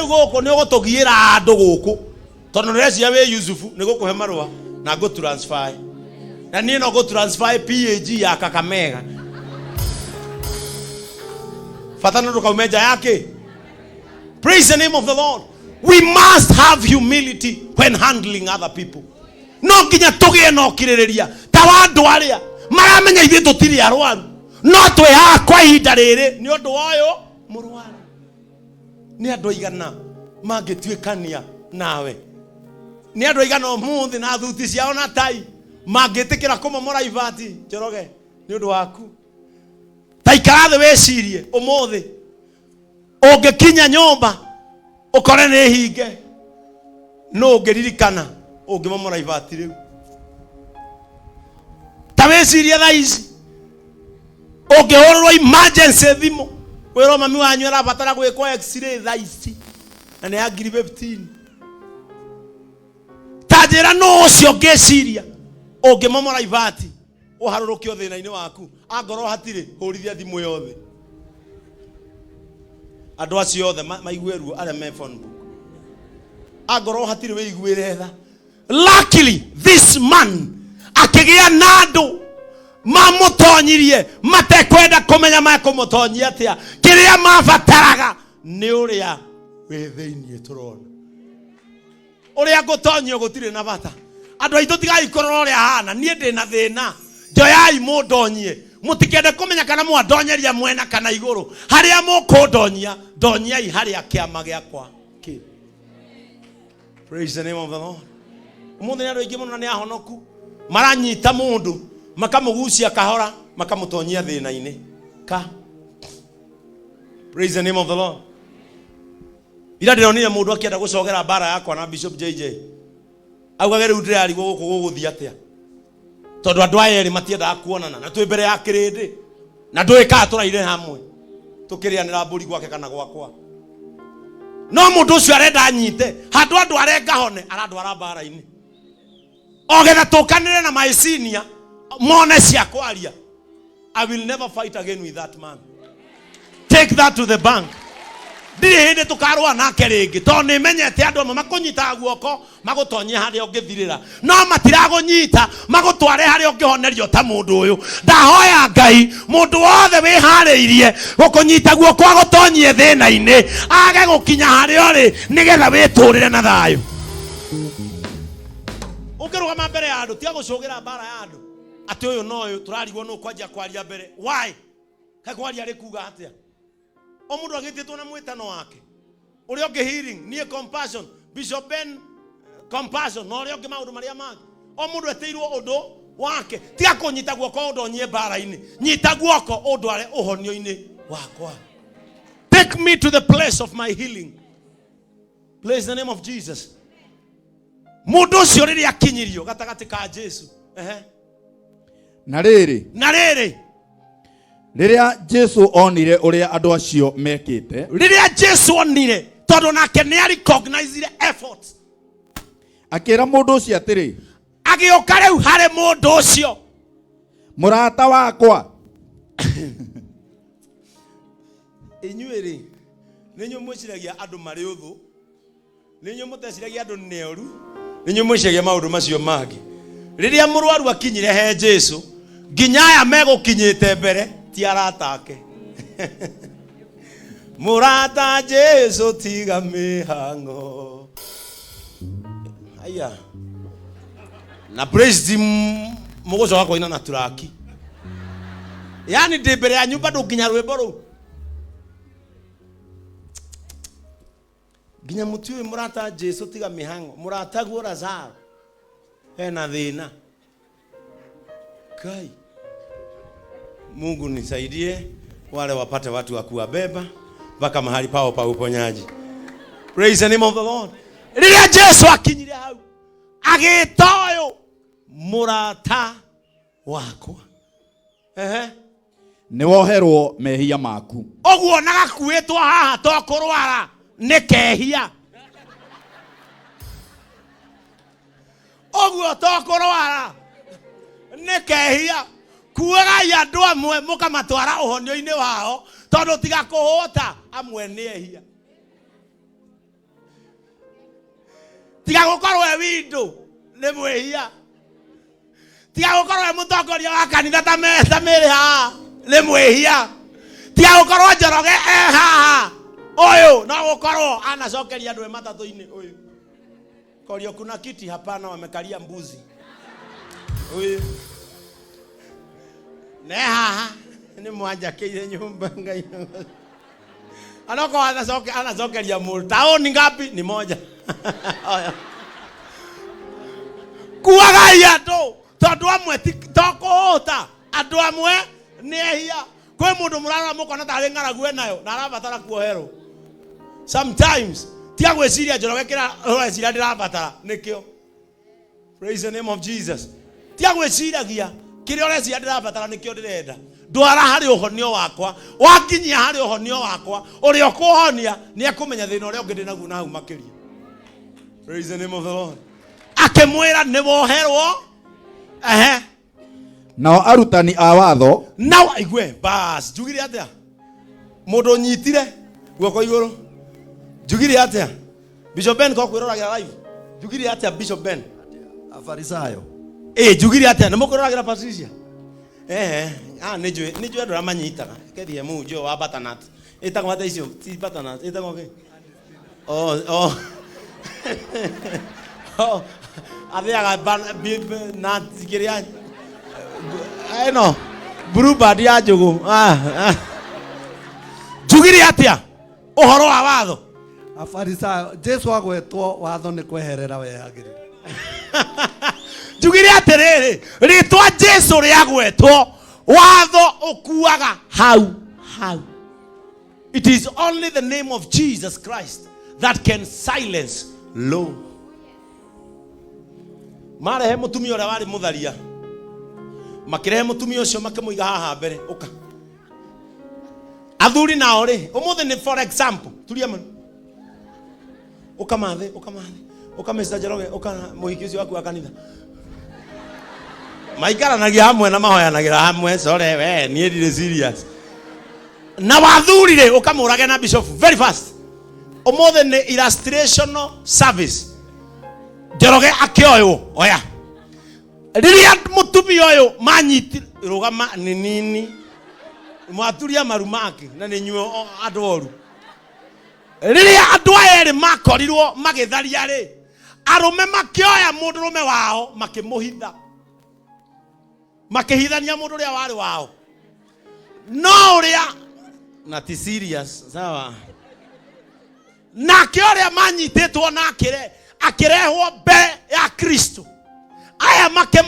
Rĩu gũkũ nĩ ũgũtũgiĩra andũ gũkũ, tondũ ndĩreciria wĩ Yusufu nĩ gũkũhe marũa na ngũ transfer, na niĩ no ngũ transfer PAG ya Kakamega, bata nĩ ndũkaume nja yake. Praise the name of the Lord. We must have humility when handling other people. No nginya tũgĩe na ũkirĩrĩria ta wa andũ arĩa maramenya ithuĩ tũtirĩ arwaru, no twĩ haha kwa ihinda rĩrĩ nĩ ũndũ wa ũyũ mũrwaru. Nĩ andũ aigana mangĩtuĩkania nawe? Nĩ andũ aigana ũmũthĩ na thuti ciao na tai mangĩtĩkĩra kũmomora ibati, Njoroge, nĩ ũndũ waku? Ta ikara thĩ wĩcirie, ũmũthĩ ũngĩkinya nyũmba ũkore nĩ hinge, nũ ũngĩririkana ũngĩmomora ibati rĩu? Ta wĩcirie thaa ici ũngĩhũrĩrwo emergency thimũ wĩrwo mami wanyu arabatara gwĩkwo x-ray thaa ici na nĩ ya ngiri 15, ta njĩra nũ ũcio ũngĩciria ũngĩmomora ibati ũharũrũkio thĩna-inĩ waku? Angorwo hatirĩ, hũrithia thimũ yothe andũ acio othe maigue ruo arĩa me phone book. Angorwo hatirĩ, wĩiguĩre tha. Luckily this man akĩgĩa na andũ mamũtonyirie matekwenda kũmenya mekũmũtonyia atĩa. Kĩrĩa mabataraga nĩ ũrĩa wĩ thĩinĩ. Tũrona ũrĩa ngũtonyio gũtirĩ na bata. Andũ aitũ, tigai kũrora ũrĩa hana. Niĩ ndĩ na thĩna, njoyai mũndonyie. Mũtikende kũmenya kana mwandonyeria mwena kana igũrũ. Harĩa mũkũndonyia, ndonyiai harĩa kĩama gĩakwa kĩ. Praise the name of the Lord. Ũmũthĩ nĩ andũ aingĩ mũno na nĩ ahonoku maranyita mũndũ, makamũgucia kahora, makamũtonyia thĩna-inĩ ka. Praise the name of the Lord. Ira ndĩronire mũndũ akĩenda gũcogera mbara yakwa na Bishop JJ, augage rĩu ndĩrarigwo gũkũ gũgũthiĩ atĩa, tondũ andũ aya erĩ matiendaga kuonana na twĩ mbere ya kĩrĩndĩ, na ndũĩ kana tũraire hamwe tũkĩrĩanĩra mbũri gwake kana gwakwa. No mũndũ ũcio arenda anyite handũ andũ arenga hone, arandwara mbara-inĩ ogetha tũkanĩre na my senior mone cia kwaria. I will never fight again with that man. Take that to the bank. Ndirĩ hĩndĩ tũkarũa nake rĩngĩ, tondũ nĩ menyete andũ amwe makũnyitaga guoko magũtonyie harĩa ũngĩthirĩra, no matiragũnyita magũtware harĩa ũngĩhonerio ta mũndũ ũyũ. Ndahoya Ngai, mũndũ wothe wĩharĩirie gũkũnyita guoko agũtonyie thĩna-inĩ age gũkinya harĩa ũrĩ, nĩgetha wĩtũrĩre na thayũ. Ũngĩrũgama mbere ya andũ, tiga gũcũgĩra mbara ya andũ atĩ ũyũ na ũyũ tũrarigwo nũ kwanjia kwaria mbere. Why? Kaĩ kwaria rĩ kuga atĩa? O mũndũ agĩtĩtwo na mwĩtano wake, ũrĩa ũngĩ healing, niĩ compassion, Bishop Ben compassion, na ũrĩa ũngĩ maũndũ marĩa mangĩ. O mũndũ etĩirwo ũndũ wake. Tiga kũnyita guoko ũndonyie mbara-inĩ, nyita guoko ũndware ũhonio-inĩ wakwa. Take me to the place of my healing. Praise the name of Jesus. Mũndũ ũcio rĩrĩa akinyirio gatagatĩ ka Jesu, ehe. Na rĩrĩ, Na rĩrĩ, rĩrĩa Jesu onire ũrĩa andũ acio mekĩte, rĩrĩa Jesu onire, tondũ nake nĩ arecognizire effort, akĩra mũndũ ũcio atĩrĩ, agĩũka rĩu harĩ mũndũ ũcio, mũrata wakwa, Inyuĩ rĩ, nĩ inyuĩ mwĩciragia andũ marĩ ũthũ, nĩ inyuĩ mũteciragia andũ nĩ oru, nĩ inyuĩ mwĩciragia maũndũ macio mangĩ. Rĩrĩa mũrwaru akinyire he Jesu, nginya aya megũkinyĩte mbere ti arata ake. Mũrata Jesu, tiga mĩhang'o. Aya na praise team mũgũcoka kũina na turaki, yani ndĩ mbere yanyu bado nginya rwĩmbo rũu nginya mũtiũĩ. Mũrata Jesu, tiga mĩhang'o, mũrataguo Lazaro ena thĩna. Kai, Mungu nisaidie wale wapate watu wa kuwabeba mpaka mahali pao pa uponyaji. Praise the name of the Lord. Rĩrĩa Jesu akinyire hau, agĩta ũyũ mũrata wakwa. Ehe. Nĩ woherwo mehia maku. Ũguo na gakuĩtwo haha to kũrwara nĩ kehia, ũguo to kũrwara nĩ kehia. Kuagai andũ amwe mũkamatwara ũhonio-inĩ wao, tondũ tiga kũhũta amwe nĩ ehia. Tiga gũkorwo e window nĩ mwĩhia. Tiga gũkorwo e mũtongoria wa kanitha ta ta mĩrĩ haha nĩ mwĩhia. Tiga gũkorwo Njoroge e haha ũyũ no gũkorwo anacokeria andũ e matatũ-inĩ ũyũ. Korio kuna kiti hapana, wamekalia mbuzi. Ũyũ ne haha nĩ mwanjakĩire nyũmba Ngai. Anoko anacokeria mũndũ taũni ngapi ni moja. Kuagai andũ tondũ amwe to kũhũta andũ amwe nĩ ehia. Kwĩ mũndũ mũrarora mũkona tarĩ ng'aragu enayo na arabatara kuoherwo. Sometimes tiga gwĩciria Njoroge kĩrĩa ũreciria ndĩrabatara nĩkĩo. Praise the name of Jesus. Tiga gwĩciragia kĩrĩa ũreciria ndĩrabatara nĩkĩo ndĩrenda. Ndwara harĩ ũhonio wakwa, wakinyia harĩ ũhonio wakwa, ũrĩa ũkũhonia nĩ ekũmenya thĩna ũrĩa ũngĩ ndĩnaguo na hau makĩria. Praise the name of the Lord. Akĩmwĩra nĩ woherwo. Ehe. Nao arutani a watho Nao aigue bas njugire atĩa? Mũndũ ũnyitire guoko igũrũ. Njugire atĩa? Bishop Ben ko kwĩroragĩra live. Njugire atĩa Bishop Ben? Afarisayo. Ĩ njugire atĩa? Nĩ mũkwĩroragĩra Patricia? Eh, ah nĩ njũĩ nĩ njũĩ andũ arĩa manyitaga. Kethie mu njũĩ wa butternut. Ĩtagwo atĩa icio? Ti butternut, ĩtagwo kĩ? Oh, oh. Oh, athĩaga nut kĩrĩa ĩno bluebird ya njũgũ. Ah, ah. Njugire atĩa ũhoro wa watho? Afarisayo, Jesu agwetwo watho nĩ kweherera wehagĩrĩra. Njugire atĩrĩrĩ, rĩtwa Jesu rĩagwetwo watho ũkuaga hau hau. It is only the name of Jesus Christ that can silence law. Marehe mũtumia ũrĩa warĩ mũtharia, makĩrehe mũtumia ũcio makĩmũiga haha mbere, ũka athuri nao rĩ ũmũthĩ nĩ for example turia manu ũka mathĩ ũka mathĩ ũka Mr. Njoroge ũka mũhiki ũcio waku wa kanitha maikaranagia hamwe na mahoyanagĩra hamwe sore we niĩ ndirĩ serious na wathuri rĩ ũkamũrage na bishop very fast ũmũthĩ nĩ illustrational service Njoroge akĩoywo oya rĩrĩa mũtumia ũyũ manyiti rũgama nĩ nini mwaturia maru make na nĩ nyuo andũ oru rĩrĩa andũ aya erĩ makorirwo magĩtharia rĩ arũme makĩoya mũndũrũme wao makĩmũhitha makĩhithania mũndũ ũrĩa warĩ wao no ũrĩa na ti serious sawa nake ũrĩa manyitĩtwo nake akĩrehwo mbere ya Kristo aya makĩ